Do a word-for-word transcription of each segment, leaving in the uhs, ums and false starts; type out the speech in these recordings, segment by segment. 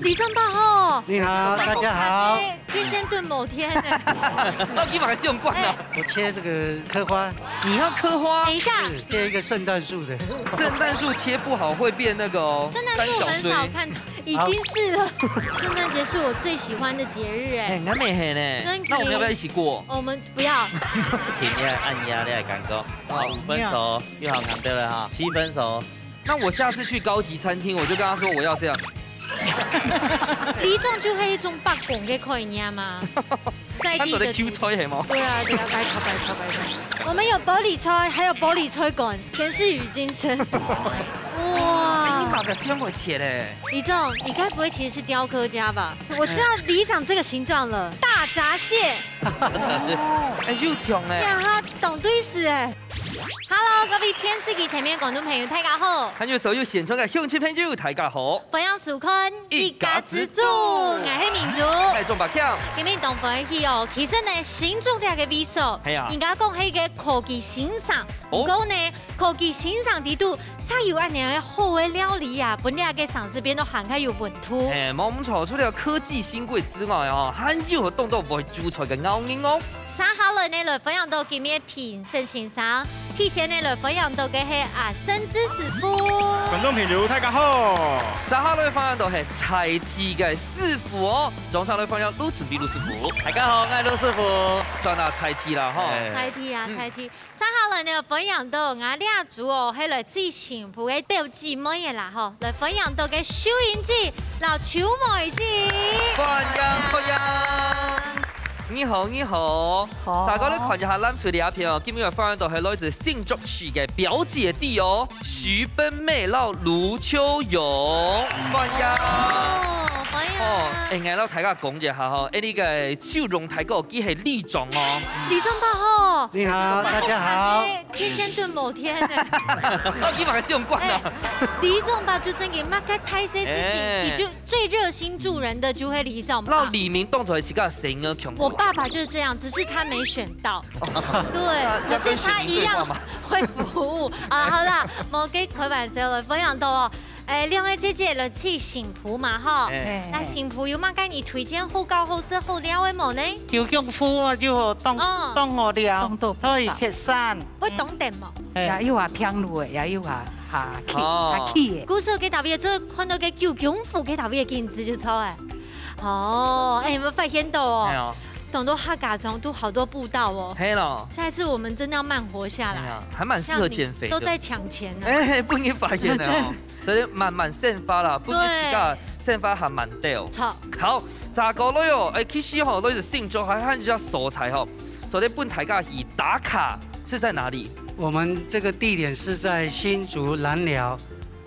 里長伯好。你好，大家好。哎，天天燉某天哎。到底还是用惯了。哎。我切这个刻花。你要刻花？等一下。是，切一个圣诞树的。圣诞树切不好会变那个哦，圣诞树我很少看到，单小锥。已经是了。圣诞节是我最喜欢的节日哎。哎，俺们也很呢。真的。那我们要不要一起过？我们不要。今天按压你的感觉，哇，五分熟，又好难得了哈，七分熟。那我下次去高级餐厅，我就跟他说我要这样。里長就係一種伯公个概念嘛。在地的。他做得Q菜係無？對啊，對啊，拜託，拜託，拜託。我們有玻璃菜，還有玻璃菜乾，全是語驚聲。哇。哎，你嘛个真會切嘞。里長，你該不會其實是雕刻家吧？我知道里長這個形狀了，大閘蟹。哎，又像哎。呀，他懂對死哎。Hello，各位電視機前面觀眾朋友，大家好。還有所有現場个鄉親朋友，大家好。歡迎收看一家之煮，我係明珠。我係鍾伯強。今日當歡喜哦，其實呢，新竹這个位所，係啊。人家講係一个科技新城，哦。毋過呢，科技新城裡肚，煞有恁樣个好个料理啊，分這个城市變到還較有溫度。哎，無錯，除了科技新貴之外哦，還有當多會煮菜个好人哦。接下來呢，來歡迎到今日 評審先生，第一先呢來歡迎到个係阿盛志師傅。觀眾朋友，大家好。接下來歡迎到係菜市个師傅哦，掌聲來歡迎盧準備盧師傅。大家好，我係盧師傅。算啦，菜市啦吼。哎。菜市啊，嗯。菜市。接下來呢，歡迎到𠊎這組哦，係來自新埔个表姊妹个啦吼，來歡迎到个秀英姊摎秋妹姊。歡迎，歡迎。你好，你好。 好。大家來看一下，咱出這片哦，今日歡迎到係來自新竹市个表姊弟哦，徐奔妹摎盧秋勇，歡迎。哦，歡迎。哦，哎，𠊎摎大家講一下吼，哎，這个秋勇大哥佢係里長哦。里長伯好。你好，大家好。天天燉某天哎。到底嘛還是用慣了。哎，里長伯就正經麼个大細事情，哎。佢就 最熱心助人的就係里長伯。摎里民當作係自家个細人仔共樣。我爸爸就是這樣，只是他沒選到。對，那，那可是他一樣會服務。跟選民對話嗎？啊，好啦，無該開玩笑了，歡迎到哦。哎，兩位姊姊來自新埔嘛，吼。哎。該新埔有麼个你推薦好搞、好食、好尞个無呢？九鄉湖啊，就好，當，哦。當好尞，當多，可以蹶山。會當電無？哎。也有啊，平路个，也有啊。 下去，哦。下去耶。故所該搭位就看到个九鄉湖該搭位个景致就著哎。哦，哎，有沒有發現到哦？哎喲。當多客家庄都好多步道哦。嘿咯。下一次我們真的要慢活下來。哎呀，還蠻適合減肥的。像你都在搶錢呢。哎，分你發現了哦。所以慢慢生活啦，分你自家生活還蠻對哦。著。好，再過來哦，哎，其實吼，來自新竹還有一個所在吼，昨天分大家去打卡是在哪裡？ 我們這個地點是在新竹南寮，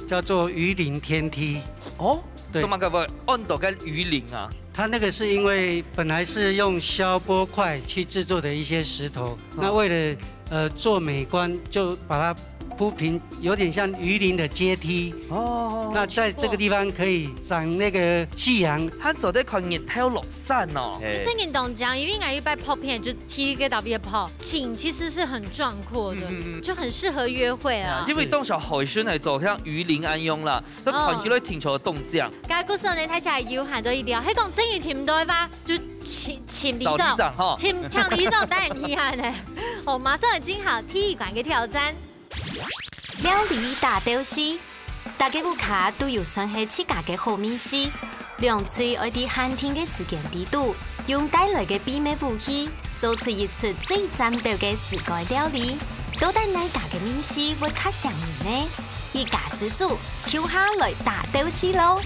叫做魚鱗天梯。哦，對。做麼个會安到个魚鱗啊？它那個是因為本來是用消波塊去製作的一些石頭，哦。那為了，呃，做美觀，就把它鋪平，有點像魚鱗的階梯。哦，那在這個地方可以賞那個夕陽。哦。還做得看日頭落山哦。哎。你真正當講，因為𠊎有擺拍片，就 去該搭位拍，景其實是很壯闊的，嗯，嗯，嗯。就很適合約會啊。啊，因為當時候海參係做像魚鱗恁樣啦，該看起來定著當靚。該故所呢，大家有閒都一定要，係講真有尋到个話，就請，請里長，找里長吼。請，請里長帶你去啊呢。哦，馬上要進行第一關个挑戰。 料理大鬥敘，大家屋下都有算係自家个好味緒，兩隊愛在限定个時間裡肚，用帶來个秘密武器，做出一出最讚鬥个自家料理。到底哪家个味緒會較餳人呢？一家之煮，共下來大鬥敘囉！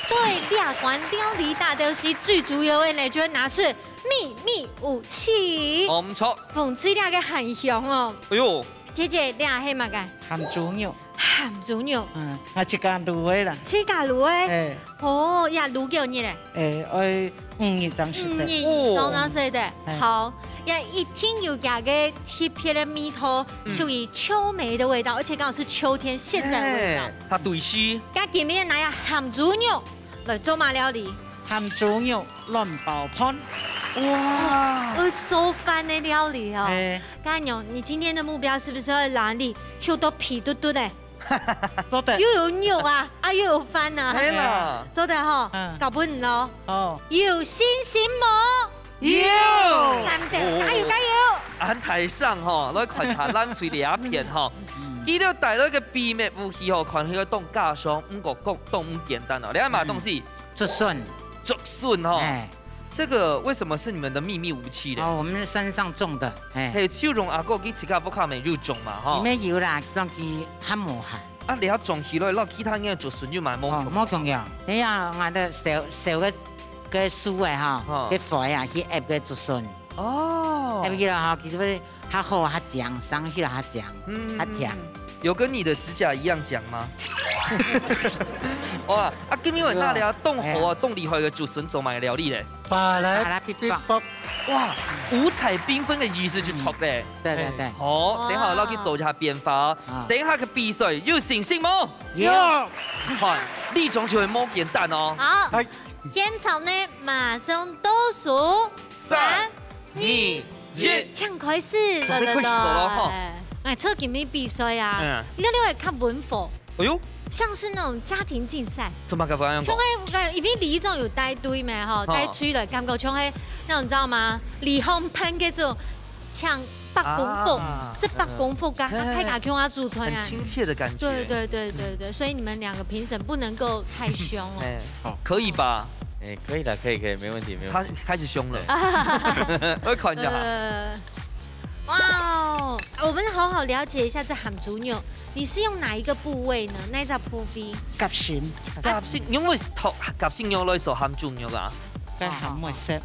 對，這關料理大鬥敘最主要个呢，就係拿出秘密武器。哦，毋著。紅隊這个還香哦。哎喲， 姊姊，這係麼个？鹹豬肉。鹹豬肉。嗯，啊，自家滷个啦。自家滷个？哎。哦，也滷幾日咧？哎，愛五日當食得。五日以上當食得。哦。哎。好，也一定有佢个特別个味道，嗯。屬於秋梅的味道，而且剛好是秋天現在的味道。哎，它對係。該今日拿這鹹豬肉 來做麼料理？鹹豬肉卵包飯。哇！哦，做飯个料理哦。哎。該你，你今天的目標是不是要讓你瘦到肥嘟嘟的？做得。又有肉啊，啊又有飯啊，係啦。做得吼，嗯。交分你咯。哦。有信心無？有。三點，加油加油！恁大聲吼，來看下藍隊這片吼。佢兜帶來个秘密武器吼，看起來當家常，毋過講當毋簡單哦。你看嘛，東西。竹筍。竹筍吼。哎。這個為什麼是你們的秘密武器呢？哦，我們山上種的，哎。係，就用阿哥佢自家屋下面有種嘛，吼。裡面有啦，種佢還無下。 啊，你要種起來，摎其他个竹筍又蠻無共。哦，無共樣。你看，𠊎兜燒，燒个，个樹仔吼，哦。个花啊，去揜个竹筍。哦。揜起來吼，其實會較好，較靚，生起來較靚，嗯，較甜。有跟你的指甲一樣講嗎？哇，啊，今日𠊎兜啊，當好啊，當厲害个竹筍做麼个料理咧？ 巴拉，巴拉嗶嗶啵。哇，五彩繽紛个意思就著咧。嗯，對對對。好，等下摎佢做一下變化哦。啊。等下个比賽有信心無？有。看，這種就會無簡單哦。好，嗨。現場呢，馬上倒數，三、三、二、二、一。請開始。準備開始做咯，吼。哎，這今日比賽啊，嗯。你看你會較溫和。 哎喲。像是那種家庭競賽。做麼个會恁樣講？像該，因為里長有帶隊嘛，吼，吼。帶隊來，感覺像該，那種你知道嗎？里長辦該種像伯公婆，啊。係伯公婆，佮，嗯。佮大家共下煮菜啊。很親切的感覺。對對對對對，所以你們兩個評審不能夠太兇哦。哎，好。可以吧？哎，可以的，可以可以，沒問題沒問題。他開始兇了。對。我看一下。呃， 哇哦，我們好好了解一下這鹹豬肉，你是用哪一個部位呢？哪一隻部位？夾心。夾心，因為頭，夾心肉來做鹹豬肉啊。該鹹會澀。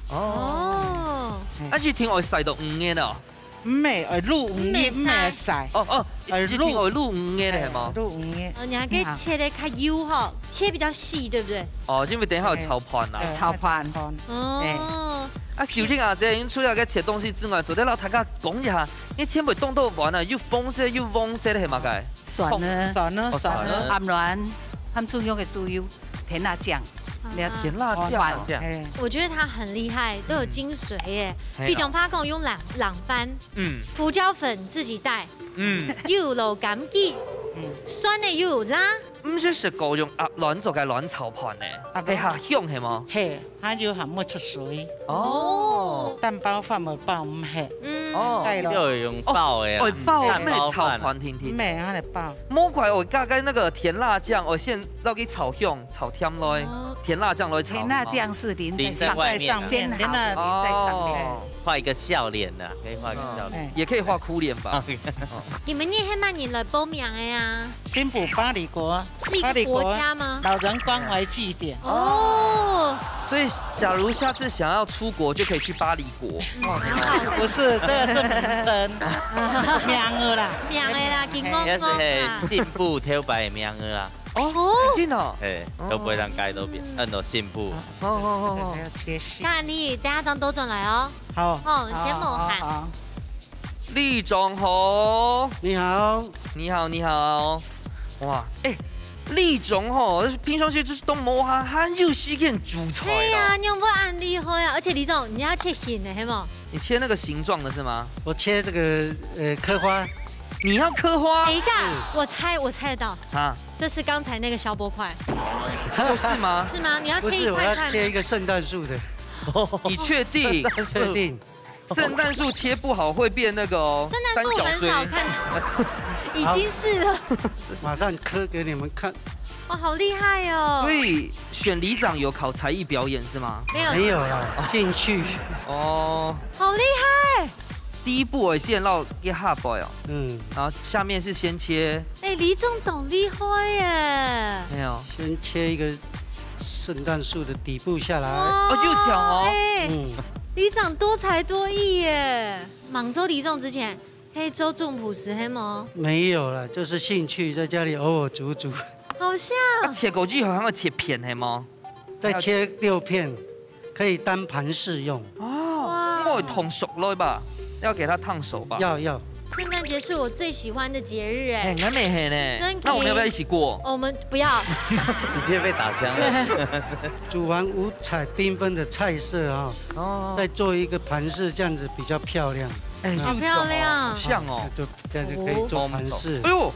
哦。哦。哎。啊，一定愛曬到黃个哦。毋係，愛滷黃个，毋係曬。毋係曬。哦，哦，哎，一定愛滷黃个，哎，係無？滷黃个。哦，你還可以切得較幼吼，切比較細，對不對？哦，因為等一下有炒飯啊。哎，哎，炒飯。炒飯。哦。哎。 啊，秀清阿姊，除了該切東西之外，做得摎大家講一下，你前背當多碗啊，又紅色又黃色个係麼个？蒜呢？蒜呢？哦，蒜呢？蒜呢？醃卵，鹹豬肉个豬油，甜辣醬，啊。甜辣醬。蒜。嘿。我覺得他很厲害，都有精髓耶。嗯。係啊。比方講用冷，冷飯，嗯。胡椒粉自己帶，嗯。又有滷柑桔，嗯。酸个又有辣。 毋係食過用鴨卵做个卵炒飯呢？鴨卵。係較香係無？係，佢有鹹味出水。哦。蛋包飯無包毋係。嗯。哦。蓋咯。這个有用包个啊。哦，包个，蛋包飯。毋係炒飯定定。毋係，佢來包。莫怪𠊎加个那個甜辣醬，𠊎先落去炒香，炒甜來，哦。甜辣醬來炒。甜辣醬是淋在上面，淋在外面啊。煎好的淋在上面。哦。畫一個笑臉啊，可以畫一個笑臉。嗯。也可以畫哭臉吧。你們這下麼人來報名个啊？ 新埔巴黎國，是一個國家嗎？巴黎國老人關懷據點。哦。所以，假如下次想要出國，就可以去巴黎國。嗯，蠻好的。不是，這個是名稱，名額啦。名額啦，金光光啦。應該係新埔頭擺个名額啦。哦，真的哦。哎，都不會讓蓋都變，嗯，都新埔。好好好好。還有缺席。看你，等下當多轉來哦。好。哦，先莫喊。好，好，好。 里長好。你好。你好，你好。哇，哎，里長吼，平常時就是都無閒，還有時間煮菜咯。對啊，你有無恁厲害啊？而且里長，你要切形的，係無？你切那個形狀的是嗎？我切這個，呃，刻花。你要刻花？等一下，嗯。我猜，我猜得到。啊。這是剛才那個消波塊。哦，是嗎？是嗎？你要切一塊看。不是，我要切一個聖誕樹的。你確定？確定。 聖誕樹切不好會變那個哦，聖誕樹很少看到，三角錐。已經是了。馬上刻給你們看。哇，好厲害哦！所以選里長有考才藝表演是嗎？沒有。沒有啦，興趣。哦。好厲害！第一步我先落一下擺哦。嗯。然後下面是先切。哎，里長當厲害耶！沒有。先切一個聖誕樹的底部下來。哇，哦，又長哦。哎，嗯。里長多才多藝耶！ 吂做里長之前，係做總舖師係無？沒有啦，就是興趣，在家裡偶爾煮煮。好像。啊，切過之後還要切片係無？再切六片，可以當盤飾用。哦，哇。愛燙熟來吧？要給它燙熟吧？要，要。聖誕節是我最喜歡的節日哎。哎，𠊎乜係呢。真可以。那我們要不要一起過？哦，我們不要。直接被打槍了。煮完五彩繽紛的菜色啊，哦。再做一個盤飾，這樣子比較漂亮。 哎，好漂亮。又長哦，好像哦。那就這樣就可以做盤飾。哎喲，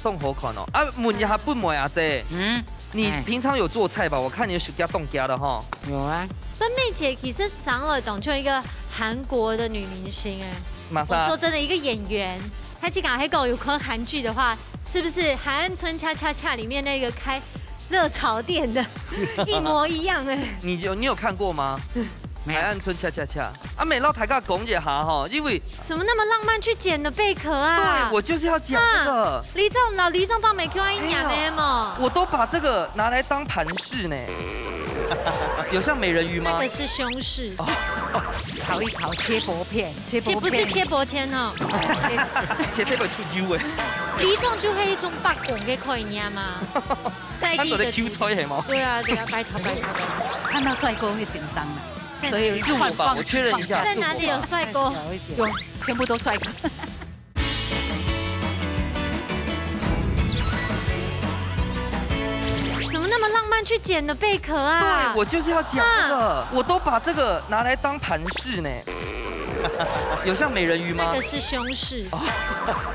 當好看哦。啊，問一下本妹阿姐，嗯，你平常有做菜吧？我看你的手腳動家的哈。有啊。分妹姐其實生來當像一個韓國的女明星哎。馬上我說真的，一個演員，她既然還跟我有看韓劇的話，是不是《海岸村恰恰恰》裡面那個開熱炒店的一模一樣哎？你有你有看過嗎？沒有海岸村恰恰恰啊，美樂台个公姐哈哈，因為怎麼那麼浪漫去剪了貝殼啊？對我就是要講這個。李總，老李總幫美 Q 一年的嘛。我都把這個拿來當盤飾呢。有像美人魚嗎那個？是胸飾。烤一烤，切薄片，切薄片。切不是切薄片哦，切這個出油哎，李總就係一種八公个概念嘛。在地的看到的 Q 吹係嗎？對啊，對啊，拜託拜託拜託。看到帥哥會緊張的，在哪裡所以是我吧？我確認一下，在哪裡有帥哥？有，全部都帥哥。怎麼那麼浪漫去剪了貝殼啊？對，我就是要講這個，我都把這個拿來當盤飾呢。有像美人魚嗎那個？是胸飾。啊，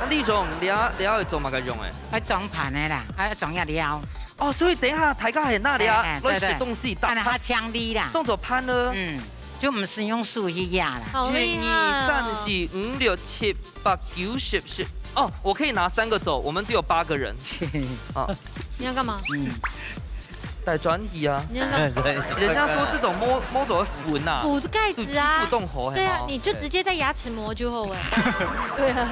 李總，你要你要做麼个用哎？愛裝盤的啦，愛裝一料。哦，所以等一下大家很那裡啊哎哎，亂寫東西打盤看了他，強力啦。動作盤呢？嗯，就毋使用手去壓啦。好厲害一二三哦！四五六七八九十十。哦，我可以拿三個走，我們只有八個人。你要幹嘛？嗯，帶轉去啊。你要幹嘛？人家說這種摸摸走會粉啊，補蓋子啊不。動火，對啊嘿，你就直接在牙齒磨就好了。對啊，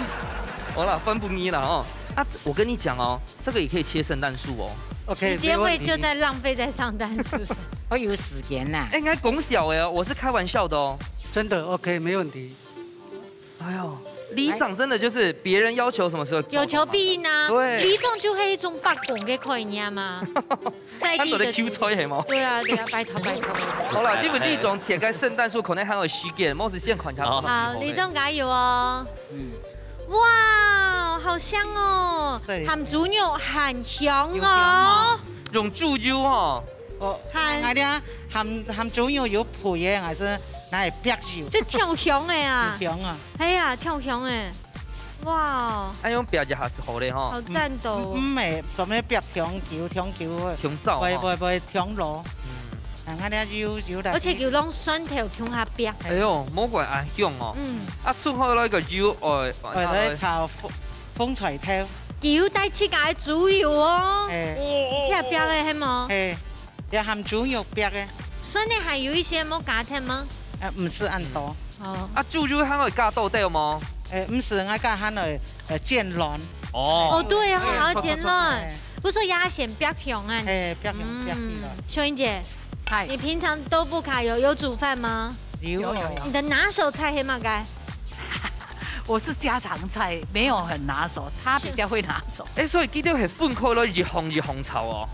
好了，分不你了哦。啊，我跟你講哦，這個也可以切聖誕樹哦。 OK，時間會沒問題就在浪費在上單，是不是？我有時間啦。哎，應該講笑的哦，我是開玩笑的哦。真的 OK，沒問題。哎呦，里長真的就是別人要求什麼時候有求必應啊。對里長就係一種八公个概念嘛，在地的他做的 Q 吹係嗎？對啊，對啊，拜託拜託。好了，因為里長切个聖誕樹可能還有時間，莫是先看一下。好好，里長加油哦。嗯，哇，好香哦，對鹹豬肉很香有香哦哦。用豬油哦，哦，還𠊎這鹹鹹豬肉有配个，還是拿來煏油？這超香的啊！有香啊！哎呀，超香的！哇，哎，用煏一下係好的哈嗯，好讚哦！毋係，做咩煏香油，香油會香燥哈。會會會香爐。嗯啊，𠊎這油油來，而且有用蒜頭共下煏。哎呦，魔鬼啊香哦。嗯，啊，出好了一個油，哎，會來炒紅紅菜頭，油帶自家个豬油哦，誒自家煏个係無？誒，也鹹豬肉煏个，蒜泥還有一些無加添嗎？誒，毋使恁多，哦。啊，豬油還會加到底無？誒，毋使，𠊎加下來，誒，煎卵。哦，哦，對哦，誒還要煎卵，誒不是說壓鹹煏香啊？誒，煏香煏起來，秀英姐，嗨，你平常都不卡有有煮飯嗎？有有有有你的拿手菜係麼个？我是家常菜，沒有很拿手，他比較會拿手。哎，所以佢兜係分開了一行一行炒哦。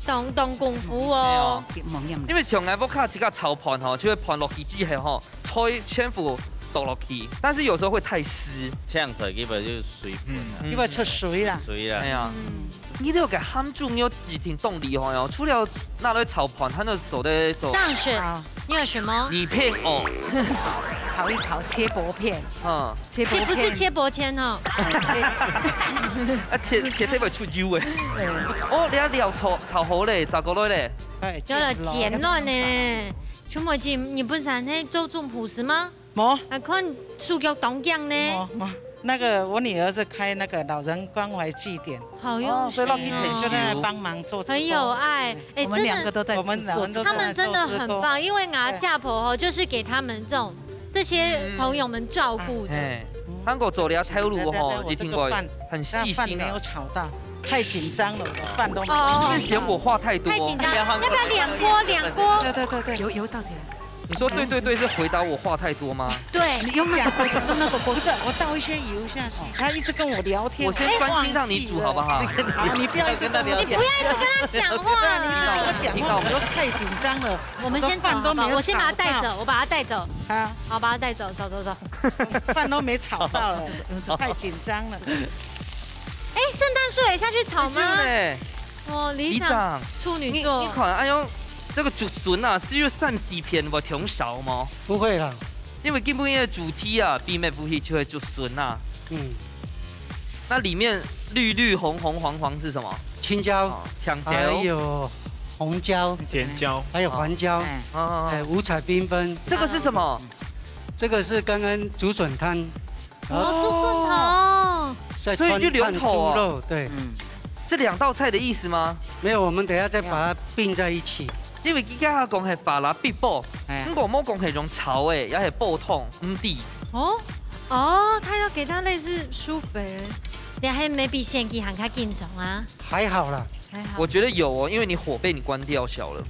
當當功夫哦。猛猛因為像𠊎屋下自家炒飯吼，就會飯落去之後吼，菜全部倒落去，但是有時候會太濕。青菜基本就是水分啊，嗯因為出水啦。水啦。哎呀，嗯，你這個鹹豬肉已經當厲害哦，除了拿來炒飯，還能做得做上選，啊，你有什麼？你配哦，烤一烤，切薄片，嗯，切薄片。切不是切薄片哦，切，啊切切忒會出油誒。哦，你看料炒炒好咧，炒過來咧，哎，有了煎卵呢。邱默姐，你本身係做總舖師嗎？無還看手腳當靚呢，無無，那個我女兒是開那個老人關懷據點，好用心哦所以讓你很哦就。在那幫忙做志工。很有愛，哎，我們兩個都在真的，做志工。我們我們都他們真的很棒，因為𠊎家婆吼，就是給他們這種這些朋友們照顧的。哎，韓國做了頭路吼，我這個飯一定會很細那飯沒有心啊。炒到，太緊張了，我的飯都沒有哦是不是嫌我話太多？太緊張，要不要兩鍋？兩鍋。對對對對，油油倒起來。你說對對對是回答我話太多嗎？對，你用那個鍋子，用那個鍋子。不是，我倒一些油下去，他一直跟我聊天，我先專心讓你煮好不好？好，你不要一直跟我聊天。你不要一直跟他講話。你一直跟我講話，我都太緊張了。我們先走好不好？我的飯都沒有我先把他帶炒到走，我把他帶走。啊，好，把他帶走，走走走。飯都沒炒到了，太緊張了。哎，聖誕樹也下去炒嗎？哎，哦，里里長長，處女你座你。看，哎呦，這個竹筍啊，係有三四片會忒少嗎？不會啦，因為今晡日个主題啊，秘密武器就係竹筍啊。嗯，那里面绿绿红红黄黄是什么？青椒，哦，青椒。还有红椒，甜椒。还有黄椒，哎。哦，哦，哦。哎，五彩缤纷。这个是什么？这个是刚刚竹笋汤，然后哦，竹笋汤。再穿，所以就两口哦。烫猪肉，对。嗯。是两道菜的意思吗？没有，我们等一下再把它并在一起。因为佢刚刚讲系烯拉必爆，哎。如果冇讲系用炒的，也系爆汤，毋知。哦，哦，他要给它类似舒肥。你还没比选举还较紧张啊？还好啦。还好。我觉得有哦，因为你火被你关掉小了。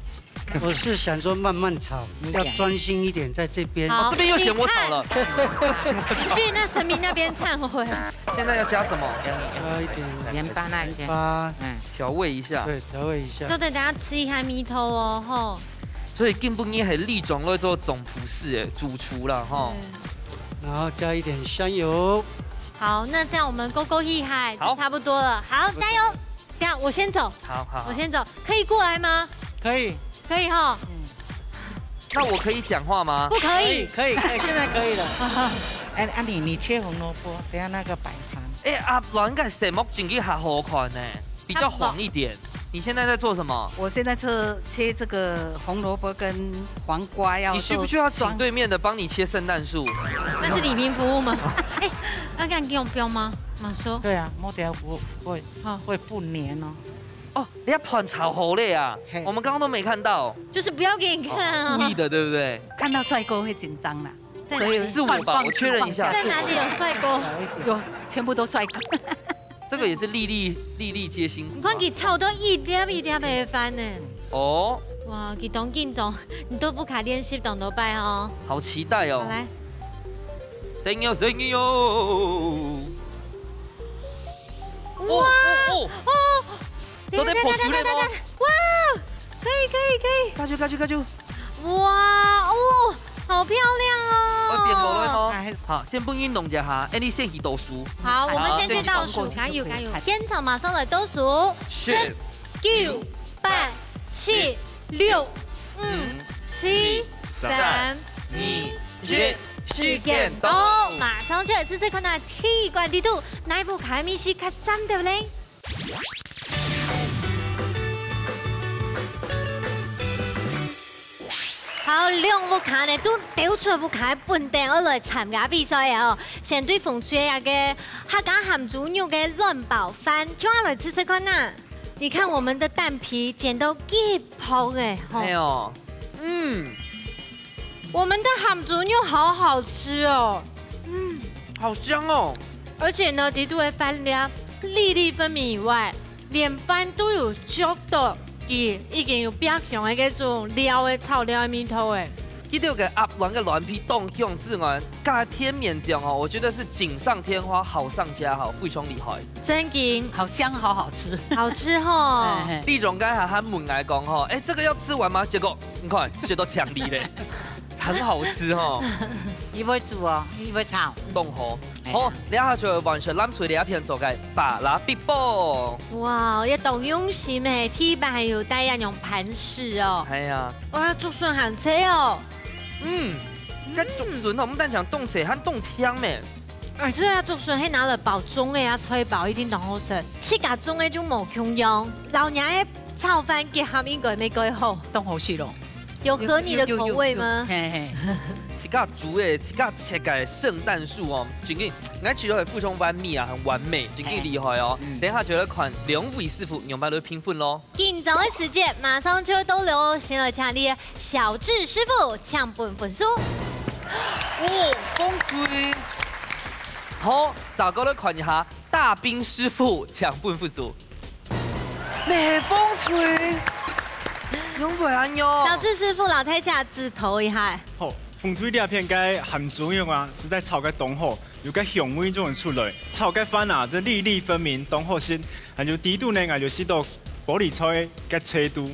我是想说慢慢炒，你要专心一点在这边。好，哦，这边又嫌我吵了。你去那神明那边忏悔。现在要加什么？加一点盐巴那些。盐巴，嗯。调味一下。对，调味一下。做得等下吃一下米头哦，吼。所以今晡日系里长来做总厨师诶，主厨啦，吼。对。然后加一点香油。好，那这样我们勾勾芡海就好。差不多了。好，加油！这样我先走。好，好，好。我先走，可以过来吗？可以。可以哈。嗯。那我可以讲话吗？不可以。可以，可以，可以，现在可以了。哎，啊你，你切红萝卜，等下那个摆盘。哎，阿鸾个色目真个还好看呢，比较黄一点。你现在在做什么？我现在切，切这个红萝卜跟黄瓜要做装。你需不需要请对面的帮你切圣诞树？那是礼宾服务吗？哎，那这样给我标吗？马叔。对啊，摸起来不会，好。会不黏哦。哦，你要盘炒好了啊？嘿。我们刚刚都没看到。就是不要给你看啊。故意的，对不对？看到帅哥会紧张啦，在哪里？所以是我吧？放，我确认一下，放假。在哪里有帅哥？有，全部都帅哥。这个也是粒粒，粒粒皆辛苦啊。你看佢炒到一粒一粒个饭呢。哦。哇，佢當紧张，你都不卡练习當多擺哦。好期待哦。好，来。生意哦，生意哦。哇，哦，哦，哦。哦，等一下，都在跑出来哦。等一下，等一下，等一下，哇，可以，可以，可以。加油，加油，加油。哇，哦，好漂亮哦。我点落去哦。哎。好，先分你弄一下，哎，你先去倒数。好，我们先去倒数，好，加油，加油。现场马上来倒数。十、十、九、八、七、六、五、四、三、二、一，时间到。马上就来试试看啊，第一关里肚，哪一步开咪是较赞的嘞？ 好，兩屋下呢，都兜出屋下个本店，愛來參加比賽啊哦。先對紅隊个該个客家鹹豬肉个卵包飯，共下來試試看啊。你看我們的蛋皮煎到幾薄欸，吼。哎喲，嗯。我們的鹹豬肉好好吃哦。嗯。好香哦。而且呢，裡肚个飯粒粒粒分明以外， 連飯都有擱到，佢已經有比較香个該種料个炒料个味道欸。這兜个鴨卵个卵皮當香之外，加甜麵醬哦，我覺得是錦上添花，好上加好，非常厲害。正經。好香，好好吃。好吃吼。嘿，嘿。里長該下還問𠊎講吼，哎，這個要吃完嗎？結果你看，食到強力咧。 很好吃哦。佢會煮哦，佢會炒。當好。哎呀。好，這下就完成藍隊這片做个烯拉必爆。哇，也當用心欸，第一擺還有帶恁樣盤飾哦。哎呀。哇，竹筍還脆哦。嗯，該竹筍哦，毋單淨當脆，還當甜咩。而且啊，竹筍係拿來包粽个啊，菜包一定當好食。自家種个就無共樣，摎人个炒飯結合應該乜蓋好。當好食咯。 有合你的口味嗎？有，有，有，有。嘿，嘿。自家煮个、自家切个聖誕樹哦，真个，𠊎試著係非常完美啊，很完美，真个厲害哦。嘿。嗯。等一下就來看兩位師傅仰般來評分咯。緊張个時節馬上就到了哦，先來請你个小智師傅請分分數。哦，紅隊。好，再過來看一下大兵師傅請分分數。 你係紅隊，仰會恁樣？小智師傅摎大家指導一下。好，紅隊這片个鹹豬肉啊，實在炒个當好，有个香味種出來，炒个飯啊，就粒粒分明，當好食。還有裡肚呢，𠊎就食著玻璃菜个脆度，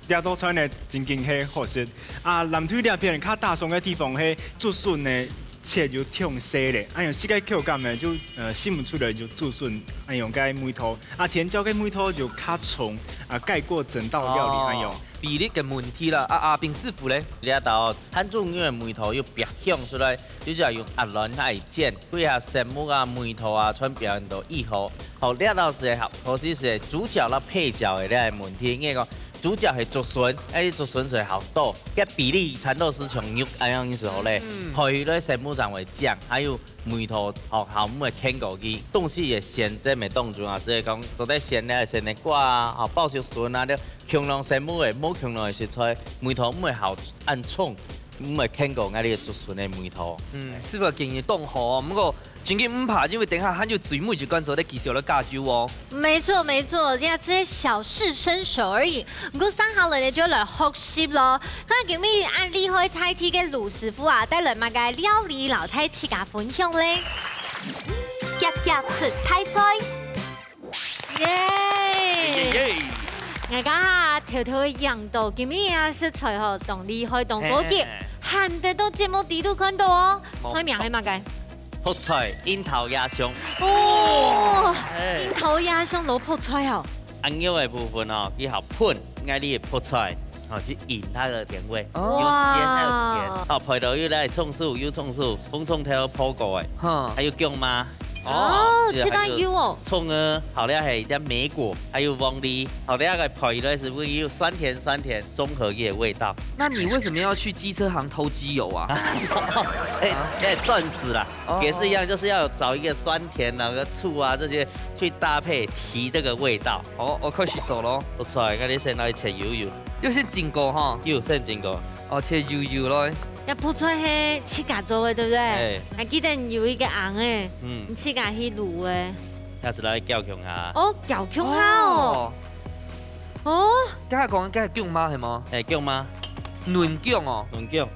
這道菜呢，真經係好食。啊，藍隊這片較打爽个地方係竹筍呢， 切有忒細咧，恁樣食个口感呢，就，呃，食毋出來就竹筍恁樣个味道。啊，甜椒个味道就較重，啊，蓋過整道料理恁樣。哦。比例个問題啦。啊，阿炳師傅咧？這道哦，หั่豬肉个味道又爆香出來，就係用鴨卵來煎，佢啊，生目啊、味道啊，全表現到異好。好，這道係好，好似係主角啦、配角个這个問題，應該講主角係竹筍，哎，竹筍係好多，該比例差毋多係像肉恁樣意思好咧。嗯。配落生目正會靚，還有味道，哦，好，毋會牽過去。東西个選擇个當中啊，所以講做得選个，選个瓜啊，哦，爆竹筍啊，這共樣生目个，無共樣个食材，味道毋會好恁重，毋會牽過𠊎這个竹筍个味道。嗯，師傅个建議當好哦，毋過真經毋怕，因為等下還有最尾一關做得繼續來加油哦。沒錯，沒錯，這些小試身手而已。毋過接下來呢，就來學習咯。看今日恁厲害菜地个盧師傅啊，帶來麼个料理摎大自家分享咧？遽遽出大菜。耶！耶耶！𠊎剛剛偷偷影到，今日啊食材吼，當厲害，當高級，嘿。還得到節目底肚看到哦。無錯。菜名係麼个？覆菜櫻桃鴨胸。哦，哎。櫻桃鴨胸摎覆菜哦。 鴨肉个部分哦，佢好噴，愛你个覆菜，哦，去引它的甜味，哦。有鮮還有甜。哇。哦，配到有來蔥酥，有蔥酥，紅蔥頭泡過个，哈。還有薑嫲。哦，哦，這个還有有哦。蔥啊，好了，還有一點梅果，還有黃梨，好了，該配落係不是有酸甜酸甜綜合一个味道？那你為什麼要去機車行偷機油啊？哎，哎，算是啦，哦。也是一樣，就是要找一個酸甜啊、醋啊這些去搭配，提這個味道。 哦，𠊎開始做咯。覆菜，該你先來切幼幼。又係整個哈？有，先整個。哦，切幼幼咯。這覆菜係自家做个，對不對？哎。還記得你有一個甕仔，嗯。你自家去滷个。下次來攪共下。哦，攪共下哦。哦。哦。剛才講該薑嫲係無？哎，薑嫲。嫩薑哦。嫩薑。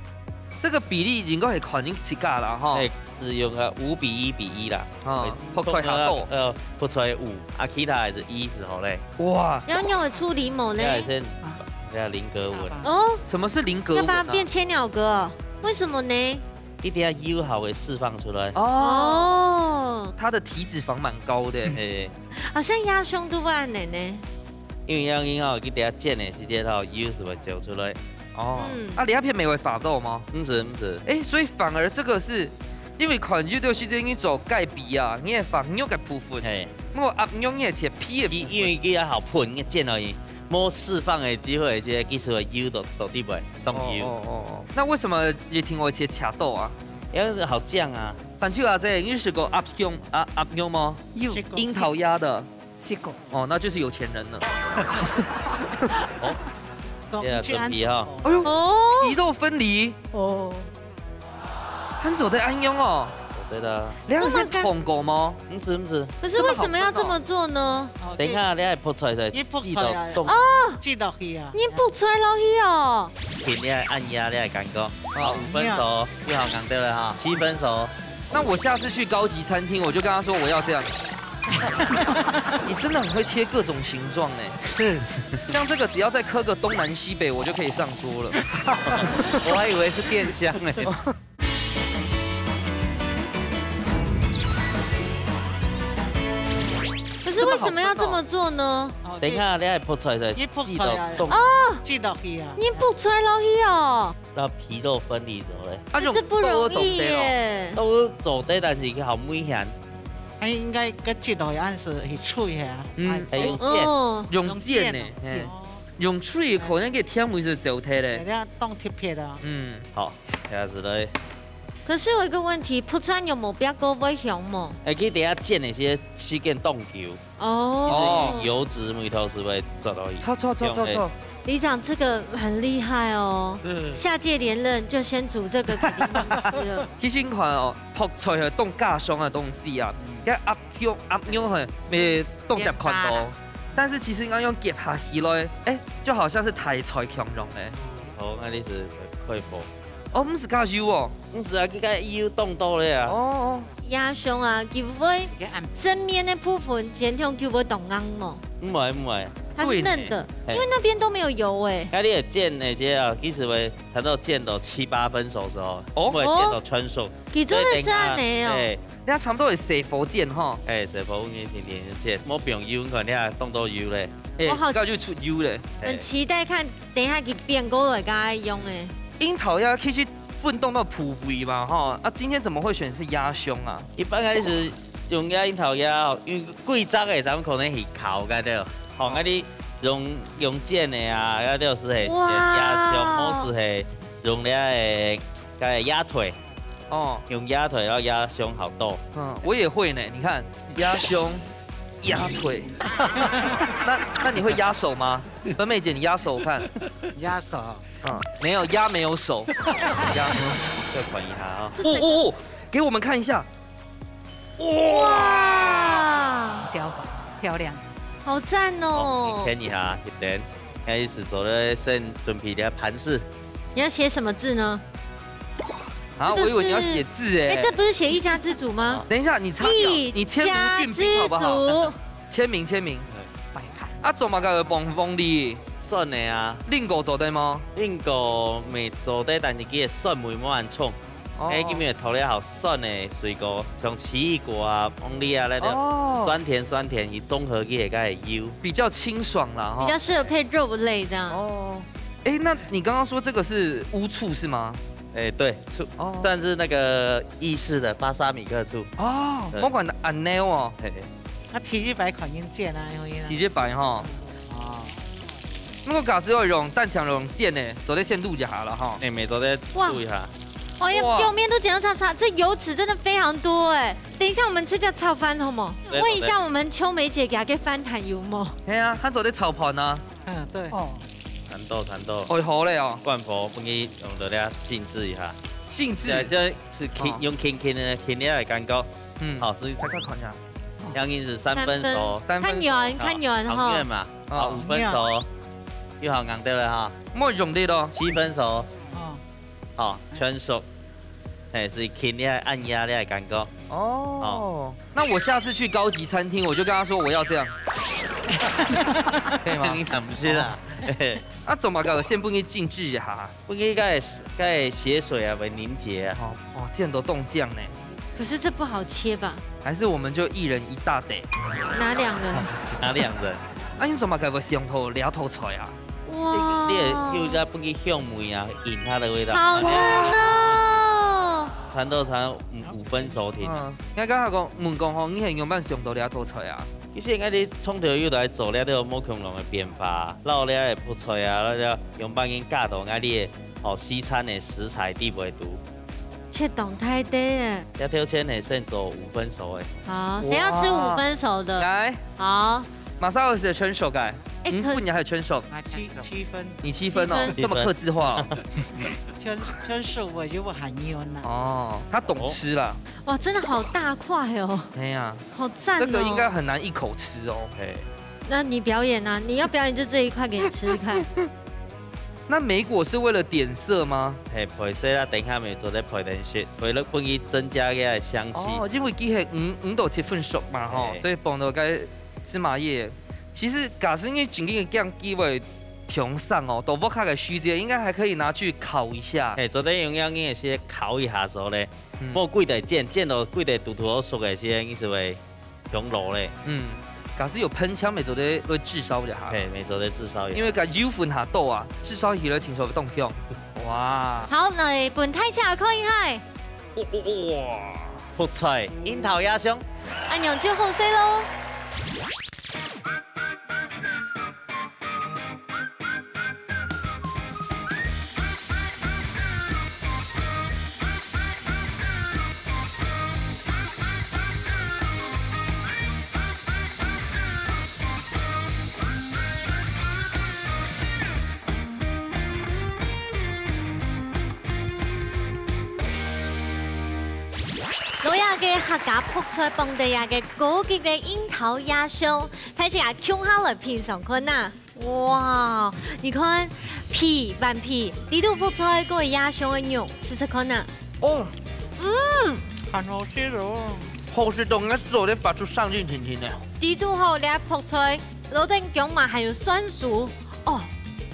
這個比例應該係看你自家啦，吼。哎， 係用个五比一比一啦。哦，哎，覆菜較多。呃，覆菜五，啊，其他還係一就好咧。哇。要用个處理某呢？這還係，這菱格紋。哦。什麼是菱格紋啊？要把它變千鳥格哦？為什麼呢？一定要油好會釋放出來。哦。哦。它的體脂肪蠻高的。哎。好像鴨胸都不然的呢。因為要用好，一定要煎的時間吼，油就會走出來。 哦，嗯。啊，你該片尾會發到嗎？毋係，毋係。哎，所以反而這個是，因為看有兜時節你做雞髀啊，你會發肉个部分。嘿。毋過鴨肉你會切皮个部分。因，因為佢也好噴，你煎落去，無釋放个機會，這个其實會油到，到底背，當油。哦，哦，哦，哦。那為什麼一定會切斜刀啊？因為好醬啊。反正啊，這你食過鴨胸，啊，鴨肉嗎？有。食過。櫻桃鴨的。 食過。哦，那就是有錢人了。哦，講，這樣準備哈。哎呦，哦。皮肉分離。哦。還做得恁樣哦。對的。你還有在痛過嗎？毋係，毋係。可是為什麼要這麼做呢？哦，等一下，你愛覆菜的，你覆菜啊。擠到凍。哦。擠落去啊。你覆菜落去哦。 憑你个按壓，你个感覺。好，五分熟，你好硬得了哈，七分熟。那我下次去高級餐廳，我就跟他說我要這樣。你真的很會切各種形狀呢。是。像這個，只要再刻個東南西北，我就可以上桌了。我還以為是電箱呢。 可是為什麼要這麼做呢？等一下，你愛覆菜的，你覆菜啊。擠到凍。哦，擠落去啊。你覆菜落去哦。那皮肉分離怎麼了？啊，這不容易耶。都做得，但是佢好危險。哎，應該个擠落去，恁樣係脆啊。嗯。哎，還用煎。哦。用煎呢，用煎哦。嘿。用脆可能个甜味係走忒咧。人家當特別啊。嗯。好，開始了。 可是有一個問題，覆菜有無煏過會香無？哎，佢等下煎个時間當久，哦。油脂味道係會做到。錯，錯，錯，錯，錯。里長這個很厲害哦，嗯。下屆連任就先煮這個給里長吃了。其實你看哦，覆菜係當家常个東西啊，該鴨肉，鴨肉係，會當常看到。但是其實你愛用夾下去咧，哎，就好像是大菜共樣呢。好，該你係佩服。 哦，毋係加油哦。毋係啊，佢个油凍到咧啊。哦，哦。鴨胸啊，佢會正面个部分煎通佢會當硬無？毋會，毋會。它是嫩的，對呢。因為那邊都沒有油欸。該你个煎个這啊，其實會差不多煎到七八分熟時候，哦。會煎到全熟。哦。佢做得係恁樣哦。所以等下，哎。你看差不多會細火煎吼。哎，細火你天天煎，莫放油，你看你看凍到油咧。哎，我好自家就出油咧。很期待看等一下佢變過來該用欸。櫻桃鴨其實分當多部位嘛，吼，啊，今天怎麼會選是鴨胸啊？一般个係用這櫻桃鴨哦，因為貴州个咱們可能係烤个對，吼，啊你用，用煎个啊，該就是係哇。鴨胸，或是係用這个，該鴨腿。 哦。用鴨腿，然後鴨胸好多。嗯，我也會呢。你看，鴨胸、鴨腿。那，那你會鴨手嗎？分妹姐，你鴨手看。鴨手。嗯，沒有，鴨沒有手。鴨沒有手。這款一下啊。哦，哦，哦，給我們看一下。哇！哇！交換，漂亮。好讚哦。好，你看一下，一點。開始做了，先準備點盤子。你要寫什麼字呢？啊，這個我以為你要寫字欸。是，哎，這不是寫一家之煮嗎？等一下，你擦掉，一你簽名俊斌好不好？家之煮。簽名，簽名。啊，做麼个會放鳳梨？酸个啊。蘋果做得嗎？蘋果乜做得，但係佢个酸味無恁重。哦。哎，今日討論好酸个水果，像奇異果啊、鳳梨啊那種，哦。酸甜酸甜，佢綜合起來較有。比較清爽啦，哈。比較適合配肉類這樣。哦。哎，那你剛剛說這個是烏醋是嗎？哎，對，醋，哦。算是那個意式的巴沙米克醋。哦，對。我看恁樣哦。嘿，嘿。啊，第一擺看見煎啊，有影啊。第一擺哈。哦。如果假使要用蛋強用煎呢，做得先滷一下了哈。哎，乜做得滷一下。哇。哦，要哇。表面都煎到脆脆，這油脂真的非常多哎。等一下我們吃這炒飯好嗎？對，問一下我們秋梅姐給她个飯罈有無？對啊，她做得炒飯啊。嗯，對。哦。 罈到，罈到。哦，好咧哦。關火，分佢用到這靜置一下。靜置。對，這係輕，哦。用輕輕个，輕輕个感覺。嗯。好，所以這個看一下。這樣子係三分熟。三分。三分熟。較軟，較軟吼。好，好軟嘛。哦。好，五分熟。又好硬掉了哈。莫用力哦。七分熟。哦。好，全熟。 嘿，係輕个按壓个感覺。哦。哦。那我下次去高級餐廳，我就跟他說我要這樣。可以嗎？你敢毋信啊？哦。嘿。啊，做麼个先分佢靜置一下？分佢該，該血水啊，會凝結啊。哦，哦，這樣都凍醬呢。可是這不好切吧？還是我們就一人一大垤？拿兩人。拿兩人。啊，你做麼个會想到這道菜啊？ 哇。你也有在分佢香味啊，引它的味道。好嫩哦。差不多差五，五分熟定。嗯，𠊎剛剛講，問講吼，你係仰般想到這道菜啊？其實𠊎兜從頭有來做這个無共樣个變化，摎這个覆菜啊，摎這仰般人加到𠊎兜个，吼，西餐个食材底背肚。切當大垤欸。這條線係先做五分熟个。好，誰要吃五分熟的？哇。來。好。 麼儕愛食全熟个？哎，可五分也還全熟？七，七分。你七分哦，七分。這麼客製化哦。全，全熟我就不含油了。哦，他懂吃啦。哇，真的好大塊哦。哎呀，好讚哦。這個應該很難一口吃哦。嘿。那你表演啊，你要表演就這一塊給你吃吃看。那莓果是為了點色嗎？嘿，配色啦，等一下乜做得配點色，為了分佢增加个香氣。哦，因為佢係五，五到七分熟嘛，吼，嘿。所以放到該 芝麻葉。其實假使你真正驚佢會忒生哦，到屋下个時節應該還可以拿去烤一下。嘿，做得用用个先烤一下之後咧，嗯。莫過忒煎，煎到過忒堵堵好熟个時，佢就會忒老咧。嗯，假使有噴槍，乜做得來炙燒一下。嘿，乜做得炙燒一下。因為該油分較多啊，炙燒起來聽說會當香。哇！好，來分大家看一下。 哇，哇，哇。覆菜，櫻桃鴨胸。恁樣就好勢咯。來啊，該客家覆菜榜底啊，該高級个櫻桃鴨胸，大家共下來品嚐看啊！哇，你看，皮，還皮，裡肚覆菜，該鴨胸个肉，試試看啊！哦，嗯，很好吃哦。好食到𠊎手裡發出聲音甜甜个。裡肚吼，這覆菜，落等薑嫲還有酸薯， 哦，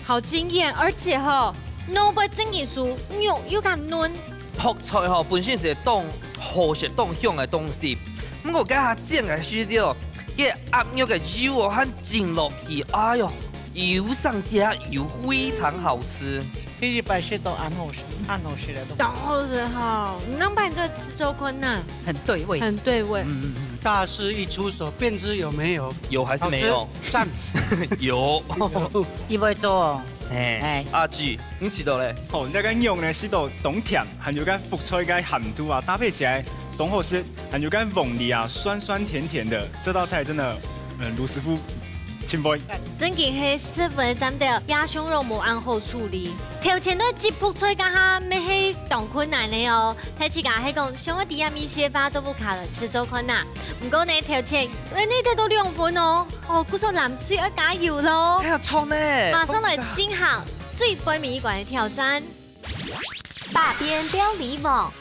好驚豔，而且吼，蘿蔔正經酥，肉又較嫩。覆菜吼，本身係當好食、當香个東西，毋過該下煎个時節哦，个鴨肉个油哦，還浸落去，哎喲，油上加油，非常好吃。第一擺食到恁好食，恁好食个東西。當好食哈，你能把你个吃做看呐，很對味。很對味。嗯嗯嗯，大師一出手，便知有沒有。有還是沒有？好吃，讚。有。有。你會做哦？哎，哎。阿志，你試到咧？哦，那個肉呢，食到當甜，還有該覆菜个鹹度啊，搭配起來當好食，還有該黃梨啊，酸酸甜甜的，這道菜真的，嗯，盧師傅，欽佩。真經係食物个戰鬥，也想若無恁好處理。頭前个接覆菜該下，乜係當困難个哦。大自家係講，想愛知影一些法都不卡了，試做看呐。毋過呢，頭前，哎，你得到兩分哦。哦，故所藍隊愛加油咯。還有衝呢。馬上來進行最背尾一關个挑戰。百變料理王。